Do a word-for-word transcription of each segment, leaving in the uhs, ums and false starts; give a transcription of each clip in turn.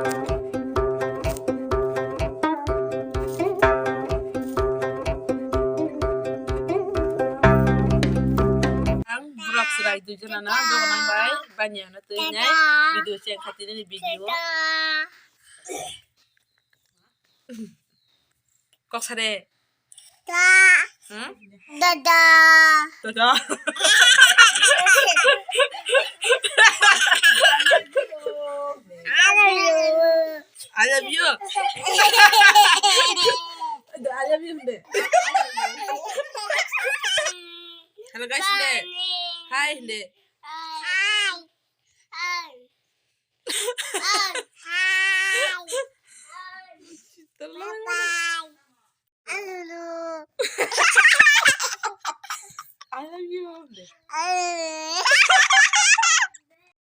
Ang borok chwrai dui jona no dogo nang bai baniya no twi nai video cheng khatini video. Kok sade. Da. Hmm? Dada. Dada. I love you. I love you. I love you, Hinde. Hello, guys, Hinde. Hi, Hinde. Hi. Hi. Hi. Hi. Bye. I love you. I love you, Hinde.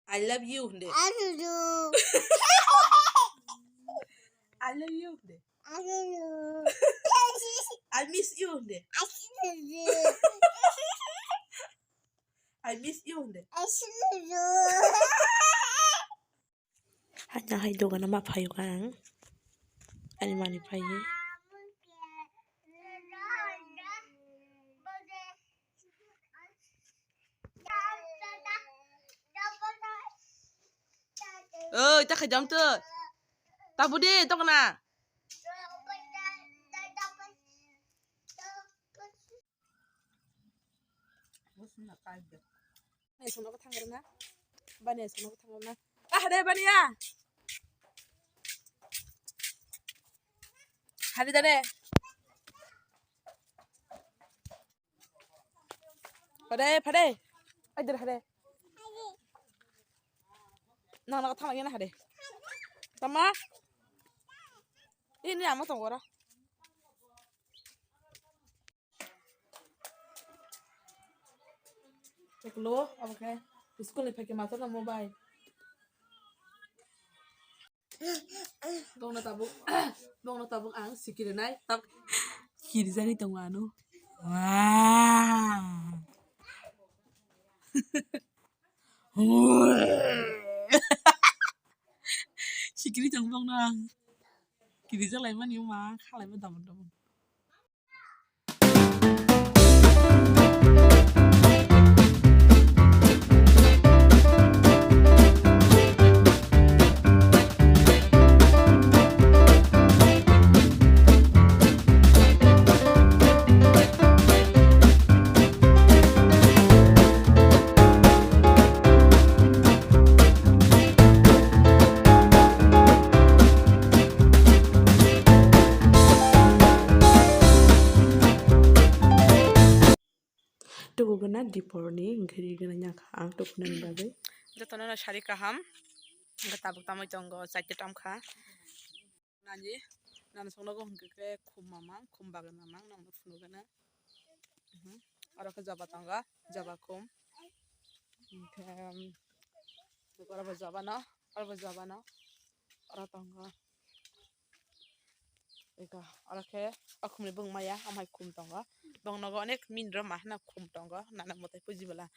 I love you, Hinde. I love you. I love you, Hinde. I love you. I miss you, Hinde. I miss you. I miss you, Hinde. I miss you. Haino hai dogano ma phaio ang. Ani mani phaiwi. Oi, ta khaidam to. Ta budi, to kana. Bani sono ko thangrwna. Bani sono ko thangrwna. Ah, hade bani ya. Hade dade. Hade, hade. Ai dade hade. Nang nang thang lagi na hade. Tama. Ini ama tong ora. Eklo, oke. School ni phaikhe master no mobile. Bongno tabuk, bongno tabuk ang sikirinai. Tab kirijani tongo ano. Wow. Sikiri tong bongno ang. Kirija laimani ma khalai ma damon damon. Tuku gana diporni hwnkhe ri gana yakha ang tukunani bagwi. Jotono no sari kaham, hwnkhe tabuk tamwi tongo, chaita tamkha. Nani, nani songnogo hwnkhe khe khum mamang, khum bagwi mamang, nokno phunukgana. Mhm. Oro khe joba tongo, joba khum. Hwnkhe, um, oro bo joba no, oro bo joba no, oro tongo. Eka, oro khe o khumni bung maya, amhai khum tongo. Bong nogo onek min rw ma hwnna khum tongo, nana mwtai puji bwla.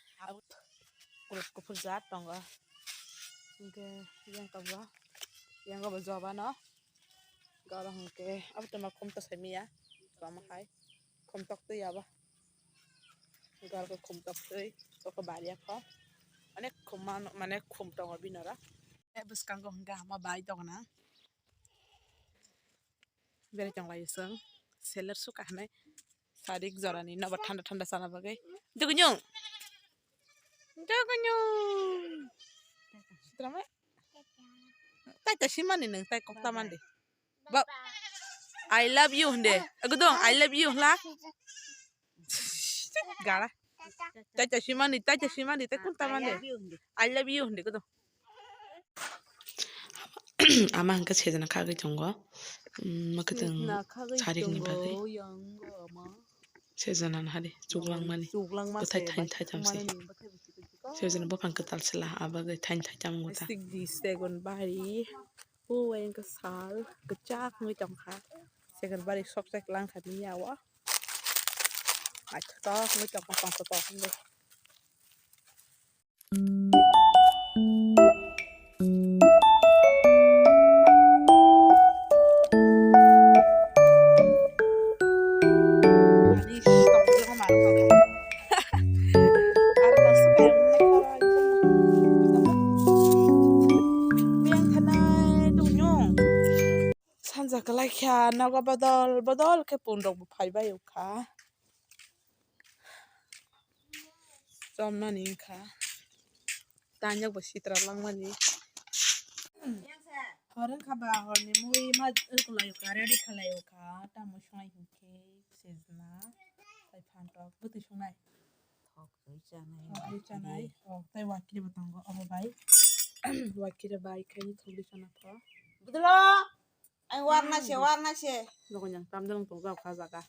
Kurut kuphur jat tongo. Hwnkhe yang tongo, yang bo joba no. Garo hwnkhe abo tongma khum to sai maya, tongma hai khum tok twi abo. Garo khum tok twi, toko bari ya kho. Onek khum mano, mane khum tongo bini oro. E bwskango hwnkhe hama bai tongna. Berai tonglaio chwng. Seller suka hinwi sarik jorani nobo thanda thanda chana bagwi. Duguyung. Duguyung. Sitramai. Tai ta simani nung tai kokta mandi. Ba, I love you hinde. Agudong, I love you hla. Gara. Tai ta simani, tai ta simani, tai kunta mandi. I love you hinde, gudong. Ama hwnkhe sejana khagwi tongo. Mwkhwtwng sarikni bagwi. Sejana hari chuklangmani. Chuklangma bwthai thain thaitham se. Sejana buphang kwtal sela, abagwi thain thaitham wngkha. Segon bari. O wngkha sal kwchak wngwi tongkha. Segon bari sok chek langkha bini yago. Naithotok wngwi tongkha, tongthotok wngwi. Laikha nogo bodol bodol khe pun rok bo phai bai kha. Chomnani wngkha. Tanyok bo sitra langmani. Hor wngkha ba horni mui ma wngkha lai kha ready kha lai kha tamo songnai hinkhe sejna. Tai phan tok bwtwi songnai. Thok twi chanai. Thok twi chanai. Oh, tai wakiri bo tongo obo bai. Wakiri bai khai thok twi chana pho. Budalo. Ai warna se warna se. Nokonyang tamjang tongjak kha jaga.